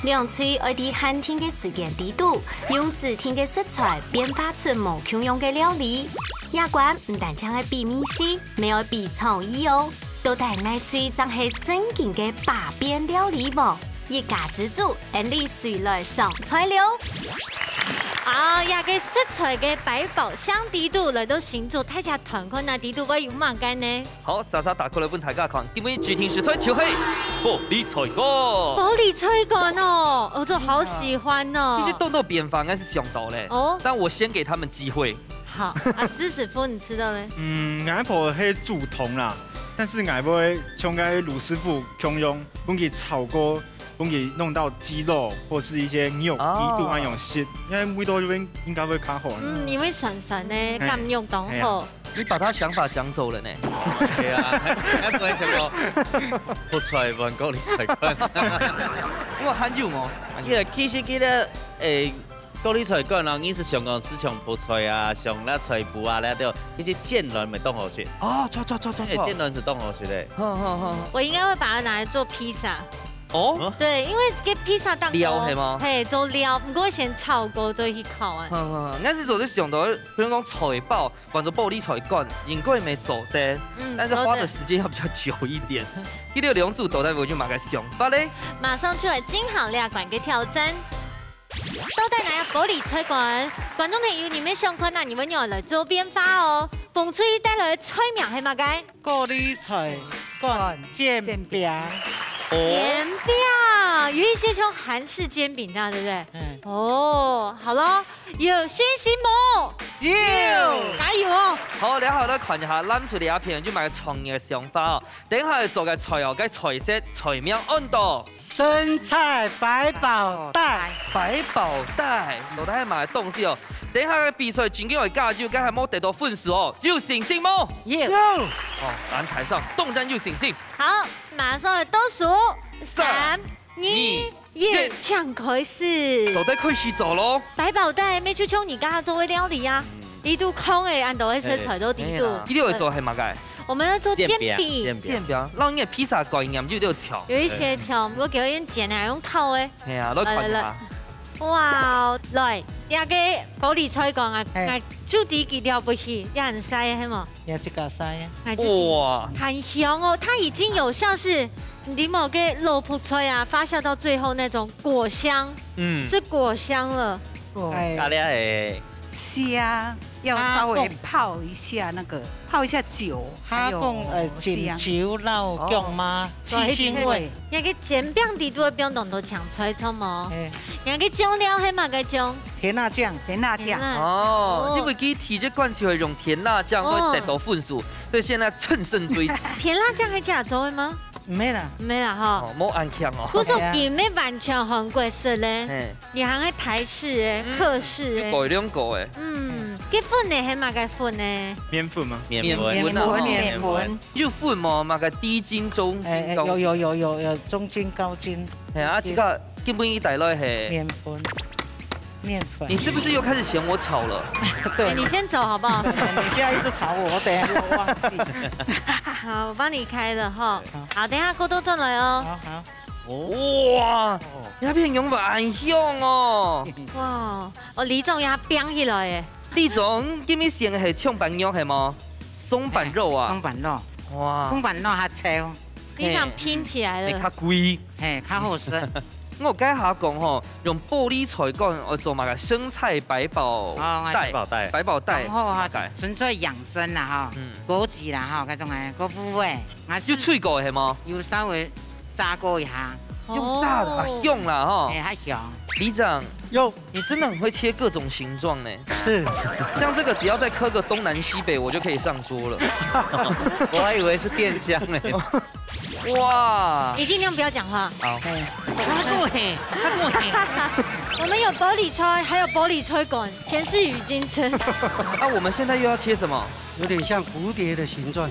兩隊愛在限定个時間裡肚，用指定个食材變化出無共樣个料理。這關毋單淨係比味緒，乜愛比創意哦。到底哪隊正係真經个百變料理王？一家之煮，恩俚隨來上菜了。啊，這個食材个百寶箱裡肚來到新竹，大家團看啊，裡肚會有麼个呢？ 好，莎莎打開來分大家看，今晡日指定食材就係玻璃菜乾。玻璃菜乾哦，我就好喜歡哦。其實多多變化，應該係想到咧。哦。但我先給他們機會。好，啊，知識分你吃到咧。嗯，𠊎婆係煮湯啦，但是𠊎會像該盧師傅共樣，分佢炒過，分佢弄到雞肉或是一些肉，哦。裡肚恁樣食，因為味道這邊應該會較好。嗯，因為酸酸呢，嗯。甘肉當好。嘿啊。 你把他想法講走了呢。對啊，還，還不會想講，覆菜換玻璃菜乾。因為還有哦，因為其實佢个，誒，玻璃菜乾哦，你係想講係像覆菜啊，像那菜脯啊，那都，其實煎卵乜當好食。哦，著，著，著，著，著。誒，煎卵係當好食个。好，好，好，好。我應該會把它拿來做披薩。哦？對，因為該披薩當多，料係嗎？嘿，做料，毋過先炒過再去烤啊。好，好，好，應該係做得想到，比如講菜包， 換做玻璃菜乾，應該乜做得，嗯，但是花的時間要比較久一點。做得。佢兩組到底會有麼个想法咧？馬上就來進行這關个挑戰。到底哪隻玻璃菜乾？觀眾朋友，你們想看哪，你們愛來做變化哦。紅隊帶來个菜名係麼个？玻璃菜乾煎餅。煎餅。哦。煎餅，有一些像韓式煎餅這樣，對不對？嗯。哦，好咯。 有信心無？有。加油哦！好，然後來看一下，藍隊這片有麼个創意个想法哦。等下來做个菜哦，該菜色、菜名安到生菜百寶袋。百寶袋，到底係麼个東西哦？等下个比賽真經會加油，該還無得到分數哦，有信心無？有。有。哦，藍隊上當然有信心。好，馬上來倒數，三、三、二、二，請開始。做得開始做咯。百寶袋乜就像你剛剛做个料理啊，嗯。裡肚空个，恁多个食材都裡肚。嘿。你愛做係麼个？我們要做煎餅。煎餅。煎餅，摎人个披薩概念就有像。有一些像，毋過佢用煎个，用烤个。係啊，來看一下。來，來，來。哇，來，這個玻璃菜乾啊，嘿。哎，就知佢了不起，也很細，係無？也自家曬啊。哎，就哇。很香哦，它已經有像是 你無个蘿蔔菜啊，發酵到最後那種果香，嗯。是果香了。哦。哎。咖喱欸。是啊，要稍微泡一下那個，泡一下酒，還有薑。他講，呃，醬油摎薑嘛，哦。去腥味。那個煎餅裡肚會放當多青菜，著無？哎。那個醬料係麼个醬？甜辣醬。甜辣醬。甜辣。哦，哦。因為佢提這罐就會用甜辣醬，哦。會得到分數，所以現在乘勝追擊。甜辣醬係自家做个嗎？ 毋係啦。毋係啦，吼。哦，無恁強哦。故所佢乜完全韓國式咧，嘿。你還係台式欸，嗯，客式欸。有改良過欸。嗯，該粉呢，係麼个粉呢？麵粉嗎？麵粉。麵粉啊，麵粉，麵粉。有分無？麼个低筋、中筋、哎，哎，高筋？有，有，有，有，有，中筋、高筋。嘿啊，這個根本一帶來嘿。麵粉。 麵粉。你是不是又開始嫌我吵了？對。哎，你先走好不好？你不要一直吵我，我等一下又忘記。好，我幫你開了哈。好。好，等一下過多轉來哦。好，好。哇，哦。那片用法很香哦。哇，哦，李總也冰起來耶。李總，今日選的係松板肉係無？松板肉啊。哎，松板肉。哇。松板肉較脆哦。你想拼起來了。嘿。哎，較貴。嘿，較好食。我該下講吼，用玻璃菜乾愛做麼个生菜百寶哦，袋，百寶袋。百寶袋，當好哈，麼个？純粹養生啦哈，嗯。枸杞啦哈，該種哎，枸杞味，啊，就脆過係無？有稍微炸過一下。用炸的，哦。啊，香啦哈。哎，較香。里長，有。你真的很會切各種形狀呢。是。像這個，只要再刻個東南西北，我就可以上桌了。我還以為是電箱呢。 哇！你盡量不要講話。好。哎，他過嘿，他過嘿。我們有玻璃菜，還有玻璃菜乾，前世與今生。啊，我們現在又要切什麼？有點像蝴蝶的形狀。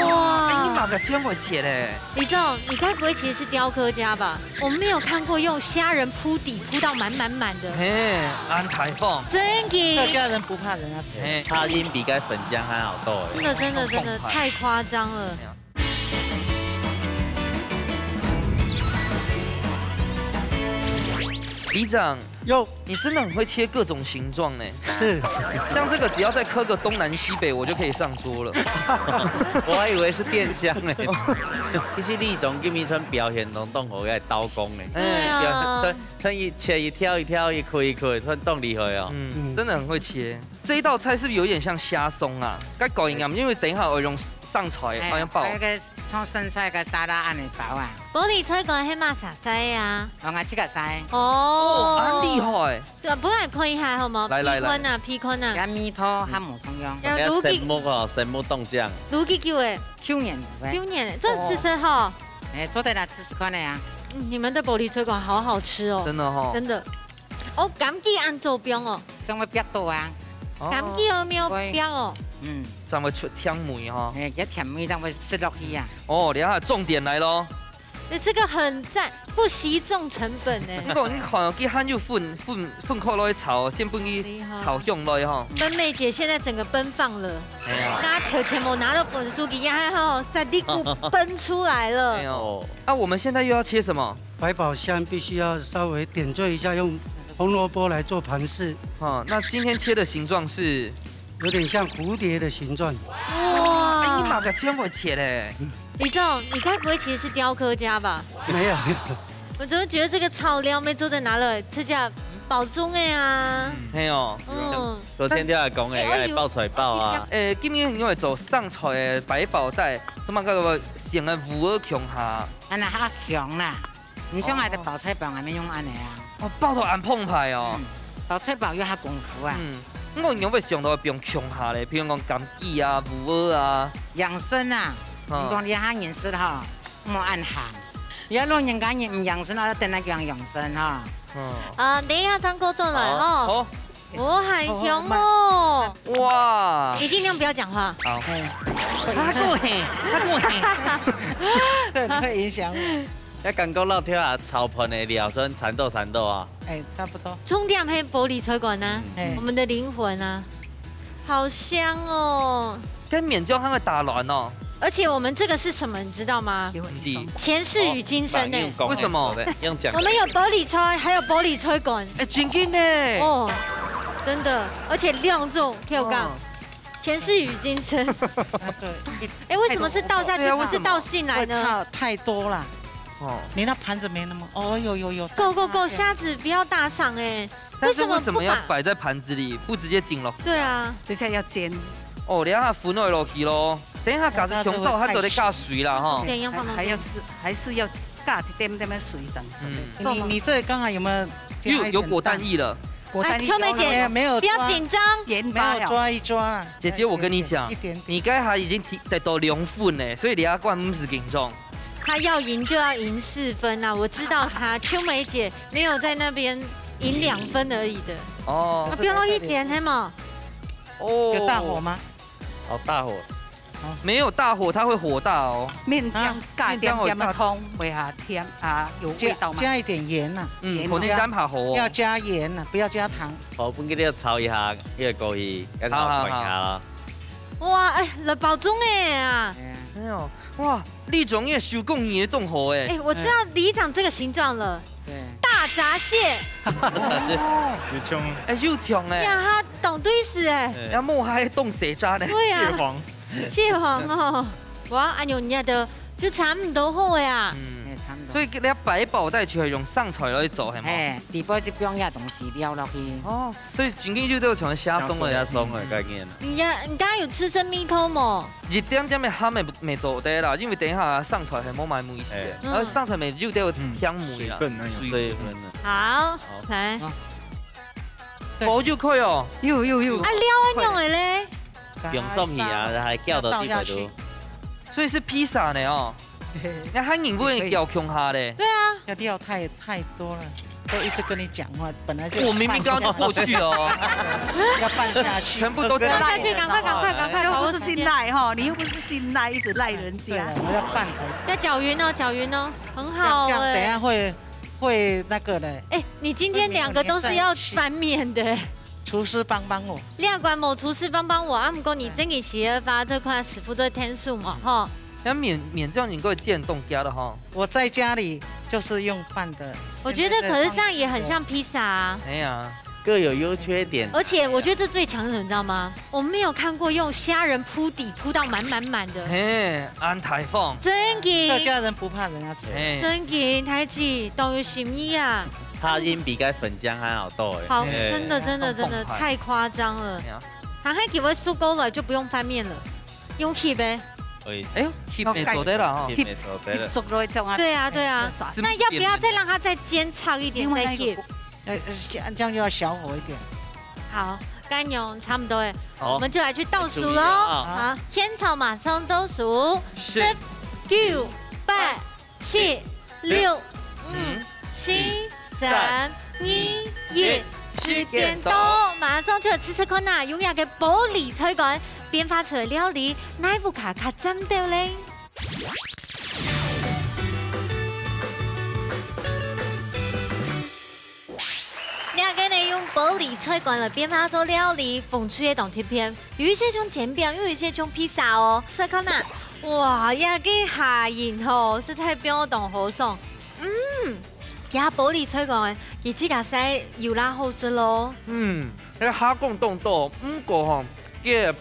哇！哎，你哪個切會切嘞？李總，你該不會其實是雕刻家吧？我們沒有看過用蝦仁鋪底鋪到滿滿滿的。嘿，恁大方。真的。客家人不怕人家吃。嘿。它一定比該粉漿還好剁欸。真的，真的，真的，太誇張了。哎呀。 里長，有。你真的很會切各種形狀呢。是。像這個，只要再刻個東南西北，我就可以上桌了。我還以為是電箱呢。其實里長今晡日表現當當好个刀工呢。對啊。表現，像，像一切一條一條，一塊一塊，算當厲害哦。嗯，嗯。真的很會切。 這一道菜是不是有點像蝦鬆啊？該搞營養，因為等一下我用生菜，哎，好像爆。還有個像生菜个沙拉恁樣包啊。玻璃菜乾係麼色个啊？哦，𠊎自家曬。哦。哦，恁厲害。對啊，本來看一下好無？來，來，來。皮款啊，皮款啊。這味道還無同樣。要滷幾，這生木哦，生木凍醬。滷幾久欸？九年了。九年了，這樣吃吃吼。哦。哎，做得來吃吃看的啊。嗯，你們的玻璃菜乾好好吃哦。真的吼。真的。 哦，柑桔恁做冰哦。正會煏到啊。哦。柑桔有沒有煏哦？嗯。正會出甜味吼。哎，這甜味正會食落去啊。哦，你看，重點來咯。哎，這個很讚，不惜重成本呢。不過你看哦，佢還有粉，粉，粉殼落去炒，先分佢炒香落去吼。是哈。芬美姐現在整個奔放了。哎呀。大家頭前無拿到本書，佢也還好，三滴股奔出來了。哎呦。哦。啊，我們現在又要切什麼？ 百寶箱必須要稍微點綴一下，用紅蘿蔔來做盤飾。哦，那今天切的形狀是？有點像蝴蝶的形狀。哇！哎，你哪個切會切嘞？里長，你該不會其實是雕刻家吧？沒有，沒有。我怎麼覺得這個材料沒做在哪了？這叫寶中的啊。嗯。嘿哦。嗯。昨天就要講誒，哎，哎，有。愛爆菜包啊。哎，今天因為做生菜的百寶袋，什麼个像个烏蚵共下。恁樣較香啦。 你像𠊎个包菜包，𠊎乜用恁樣啊。哦，包到恁澎湃哦。嗯，包菜包有下功夫啊。嗯，毋過你會想到放共下咧，譬如講柑桔啊、烏蚵啊。養生啊，嗯。你講這下人食吼，莫恁鹹。你老人家人毋養生，啊，等下講養生吼。嗯。啊，等一下，張哥轉來吼。好，好。 哦，很香哦。哇！你盡量不要講話。好。哎。他過嘿，他過嘿。對，會影響我。要感覺到跳啊，炒盤的料，所以慘到慘到啊。哎，差不多。重點係玻璃菜乾啊，嗯。哎。我們的靈魂啊，好香哦。跟麵醬還會打軟哦。而且我們這個是什麼，你知道嗎？給我一雙。你。前世與今生欸。哦，用講的，為什麼？對，用講的。我們有玻璃菜，還有玻璃菜乾。 哎，真的呢。哦，真的，而且量重，聽我講，哦。前世與今生。那個一，哎，為什麼是倒下去，對啊，不是倒進來呢？為什麼？會太，太多啦。哦。你那盤子沒那麼，哦，有，有，有。夠，夠，夠，蝦子不要打賞哎。但是為什麼要擺在盤子裡，為什麼不把不直接浸落？對啊。等一下要煎。哦，你看它粉落落去咯。等一下，假使香燥，它就得加水啦，哈。怎樣放到這裡？還，還要是，還是要加一點點的水這樣子。嗯。你，你這剛剛有沒有加一點蛋？又有裹蛋液了。裹蛋液。哎，秋梅姐，沒有，沒有抓，不要緊張。鹽巴呀。沒有抓一抓啊。姐姐，我跟你講，一點點。你剛才已經提，得到兩分了，所以你要灌五十斤重。她要贏就要贏四分啊！我知道她，秋梅姐沒有在那邊贏兩分而已的。哦。啊，不用一點，嘿嘛。哦。有大火嗎？好大火。 沒有大火，它會火大哦。麵醬加點點仔糖，啊，麵醬會大，會較甜啊，有味道嗎？加，加一點鹽啊。嗯，鹽。可能加怕火哦。要加鹽啊，不要加糖。好，分佢兜炒一下，這個過去，該炒飯一下啦。好，好，好。哇，哎，來包粽个啊！哎呀。哎喲，哇，里長个手工藝當好哎。哎，我知道里長這個形狀了。對。大閘蟹。哦。有像。哎，有像哎。呀，它當對時哎。哎。要摸還當細隻呢。對啊。蟹黃。 蟹黃哦，哇，恁樣你个就差毋多好个啊。嗯。哎，差毋多。所以這百寶袋就係用生菜來做，係無？嘿，底部就放遐東西料落去。哦，所以真緊就都像蝦鬆个。像蝦鬆个概念啊。你呀，你剛剛有吃生米湯無？一點點个鹹味袂做得啦，因為等一下生菜係無麼个味緒个，哎。嗯。然後生菜味就都有香味啦。嗯，水分那樣。水分啊。好，好。來。好。無就可以哦。有，有，有。啊，料愛仰仔咧？放上去啊，還攪到底背肚。倒下去。所以是披薩呢哦。 那還人會攪共下咧。對啊。那料太，太多了，都一直跟你講話，本來就我明明剛剛就過去了哦。要拌下去。全部都拌下去，趕快，趕快，趕快，又不是新來哈，你又不是新來，一直賴人家。對了，我要拌才。要攪勻哦，攪勻哦，很好這樣，這樣等一下欸。會，會那個的。哎，你今天兩個都是要翻面的。廚師幫幫我。你也怪無廚師幫幫我啊，毋過你真个是要發這款師傅做天數嘛，吼。 那麵，麵這樣能夠煎凍加的哈。我在家裡就是用拌的。我覺得可是這樣也很像披薩啊。哎呀。各有優缺點。而且我覺得這最強是什麼，你知道嗎？我沒有看過用蝦仁鋪底鋪到滿滿滿的。嘿，恁大方。真个。客家人不怕人家吃。嘿。真个，大姊，當有心意啊。它應比該粉漿還好多欸。好，嘿。真的，真的，真的，豐沛。太誇張了。哎呀。它還給我收購了，就不用翻面了。 用翕个。哎。哎喲，翕个做得啦吼。翕，翕熟了這樣啊。對啊，對啊。哎，那要不要再讓它再煎長一點再翕？另外那個，呃，這樣，這樣就要小火一點。好，乾油差不多了，好。我們就來去倒數囉。注意啊。好，現場馬上倒數。十、九、八、 七、六、五、四、三、二、一，時間到，馬上就來試試看啊，用這個玻璃菜乾變化出來个料理，哪一家較讚到咧？這個呢，用玻璃菜乾來變化做料理，風趣个當特別。 有一些像煎餅，又有一些像披薩哦。試看啊，哇，這個蝦仁吼，實在變到當豪爽。嗯，這玻璃菜乾，佢自家曬有罅好食囉。嗯，這蝦講當多，毋過吼，這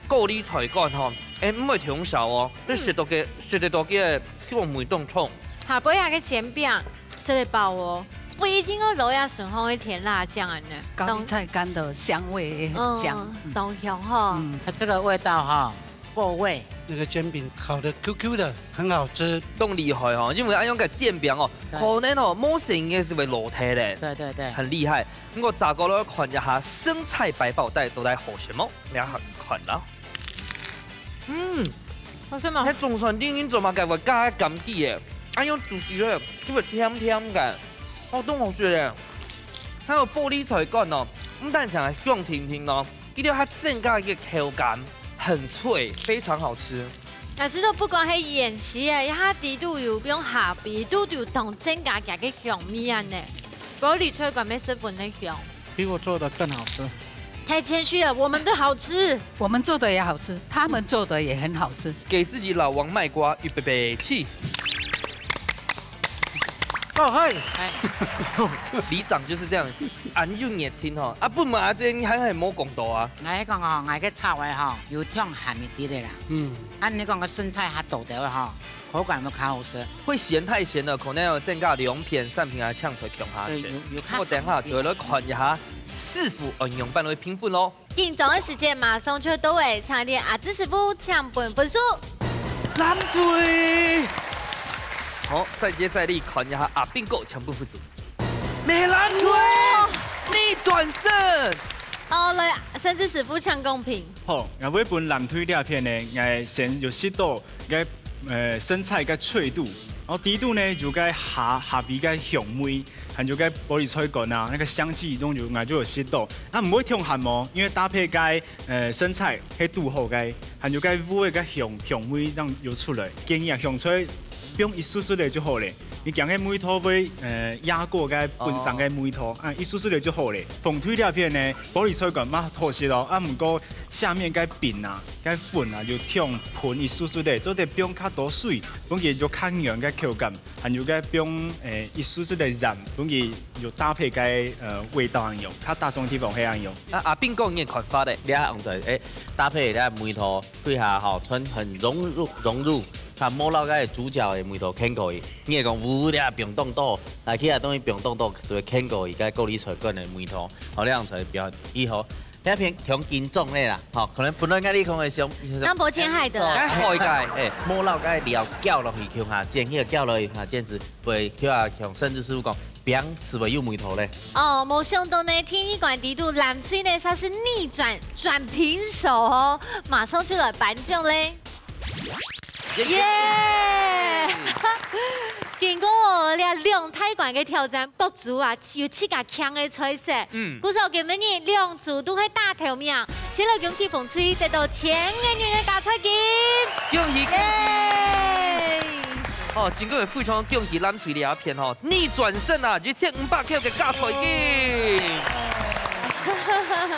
玻璃菜乾吼，哎，毋會忒燒哦，嗯。你食到个，食得到个，口味當重。下背這個煎餅， 食得飽哦，不一定愛落這順風个甜辣醬恁呢。高麗菜乾的香味很香。嗯，嗯。當香吼。嗯，它這個味道哈，夠味。那個煎餅烤得Q Q的，很好吃。當厲害吼，因為愛用个煎餅哦，對。可能哦，無成个係會落忒咧。對，對，對。很厲害。毋過再過來看一下生菜百寶袋到底好食無？你看啦。 嗯，好食嗎？該總算定定做麼个會加枸杞耶，哎喲，就是了，這個甜甜个，哦，當好食耶。還有玻璃菜乾哦，毋單淨係香甜甜哦，佢還增加一個口感，很脆，非常好吃。但是都不管係芫荽耶，佢底肚有用蝦皮，肚肚當增加佢个香味恁呢。玻璃菜乾乜十分个香。 比我做的更好吃。太謙虛了，我們的好吃。我們做的也好吃，他們做的也很好吃。給自己老王賣瓜，預備，起！哦，嘿。哎。里長就是這樣，恁有熱情吼。啊，本來啊，這還很無講到啊。𠊎講哦，𠊎个炒个吼，有忒鹹一滴个啦。嗯。啊，你講个生菜較多兜个吼， 口感會較好食。會鹹太鹹了，可能要增加兩片、三片啊，嗆出來共下食。對，有，有較鹹一點。我等下就來看一下師傅愛仰般來評分囉。緊張个時間馬上就到了，請你阿志師傅請分分數。爛嘴！好，再接再厲，看一下阿斌哥請分分數。 無爛腿，哇！逆轉勝。哦，來，甚至師傅搶公平。好，𠊎會分爛腿這片呢，𠊎先有食到該，呃，生菜个脆度，然後底肚呢有該蝦，蝦皮个香味，還有該玻璃菜乾啊，那個香氣中有，𠊎就有食到。啊，毋會忒鹹哦，因為搭配該，呃，生菜，係堵好个，還有該烏个該香，香味這樣有出來。建議啊，香菜放一絲絲仔就好了。 你驚該味道會，呃，壓過該本身个味道，哦。啊，一絲絲仔就好了。紅隊這片呢，玻璃菜乾嘛好食哦，啊，毋過下面該餅啊，該粉啊，有忒噴一絲絲仔，做得放較多水，分佢有較軟个口感，還有該放，呃，一絲絲仔鹽，分佢有搭配該，呃，味道恁樣，較打爽个地方係恁樣。啊，阿斌哥，你个看法咧？你看，欸，搭配這味道，對下吼，全很融入，融入。看無老个主角个味道，牽過去。你會講無聊，放當多，來去啊，等於放當多，就會牽過去，該高麗菜乾个味道，好，這樣才會表現好。這片強緊張个啦，吼，可能本來該你可能想，咱無錢害的啦。該害个。哎，無老个料攪落去，共下煎，迄個攪落去，共下煎，就會，就啊，像盛智師傅講，餅就會有味道咧。哦，無想到呢，第二關底肚藍隊呢，算是逆轉，轉平手哦，馬上就來頒獎咧。耶！經過這兩大關个挑戰，各組啊有自家強个菜色。嗯。故所今晡日兩組都係打頭名，先來恭喜紅隊得到千個銀个加菜金。恭喜恭喜！耶！哦，真个非常恭喜藍隊這片吼，逆轉勝啊，一千五百塊个加菜金。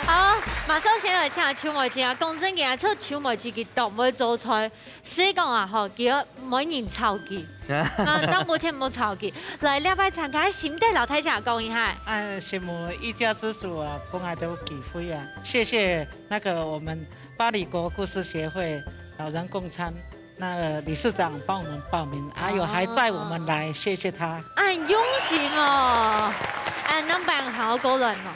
好，馬上先來請秋妹姐啊，講真个啊，這秋妹姐佢當會做菜。 所以講啊，吼，佢愛每人吵佢。啊，當目前無吵佢。來，這擺參加心得摎大家講一下。啊，承蒙一家之主啊，分𠊎兜機會啊，謝謝那個我們八里國故事協會老人共餐那個理事長幫我們報名，還有還載我們來，謝謝他。恁用心哦，恁樣辦好過來嘛。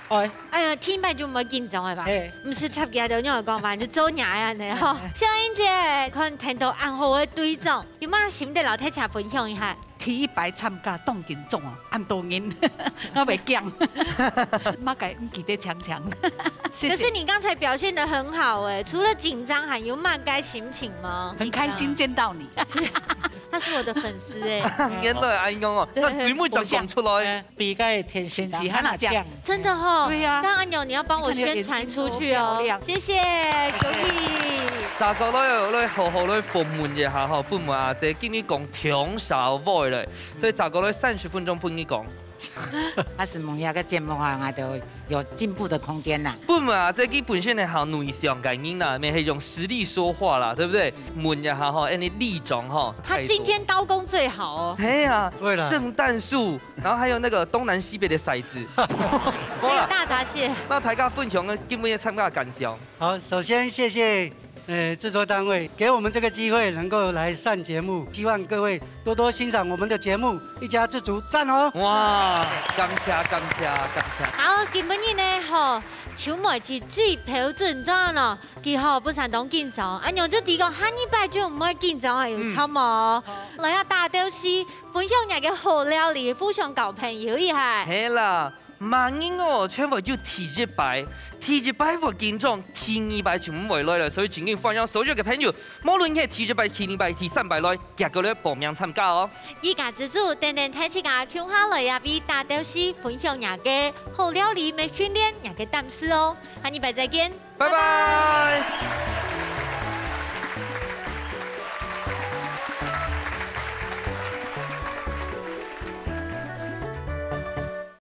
哎。哎呀，第一擺就毋會緊張个吧？哎。毋使插佢兜，你有講嘛，就做娘个呢吼。哎。小英姐，看聽到恁好个隊長，有麼个心得摎大家分享一下？第一擺參加當緊張啊，恁多人，𠊎袂驚，麼个毋記得強強。謝謝。可是你剛才表現得很好哎，除了緊張，還有麼个心情嗎？很開心見到你。是，他是我的粉絲哎。原來恁樣哦，對。那最尾就講出來。哎，比該天時天時還要講。 真的吼，對呀。那阿牛，你要幫我宣傳出去哦。你看你的眼睛多漂亮。謝謝，恭喜。大家來，來好好來訪問一下哈，本妹阿姊今日講當少話咧，所以大家來三十分鐘分你講。啊，承蒙這個節目啊，𠊎兜有進步的空間啦。本妹阿姊佢本身係好內向个人啦，乜係用實力說話啦，對不對？問一下哈，恁樣立場哈，他今天刀工最好哦。態度。係啊，對啦。聖誕樹 然後還有那個東南西北的骰子。還有大閘蟹。那大家分享个今晡日參加个感想。好，首先謝謝，呃，製作單位給我們這個機會能夠來上節目，希望各位多多欣賞我們的節目，一家之煮，讚哦！哇，感謝，感謝，感謝。好，今晡日呢，吼，秋妹姐最標準讚哦。 佢吼本身當緊張，恁樣就知講下二擺就毋會緊張啊，有錯無？嗯。來啊，大家都係分享若个好料理，互相交朋友一下。係啦，萬一哦，全部就第一擺，第一擺會緊張，第二擺就毋會來了。所以今日歡迎所有个朋友，無論你係第一擺、第二擺、第三擺來，遽過來報名參加哦。一家之煮，等等大自家共下來啊，為大家都係分享若个好料理，乜訓練若个膽識哦。下二擺再見。 拜拜。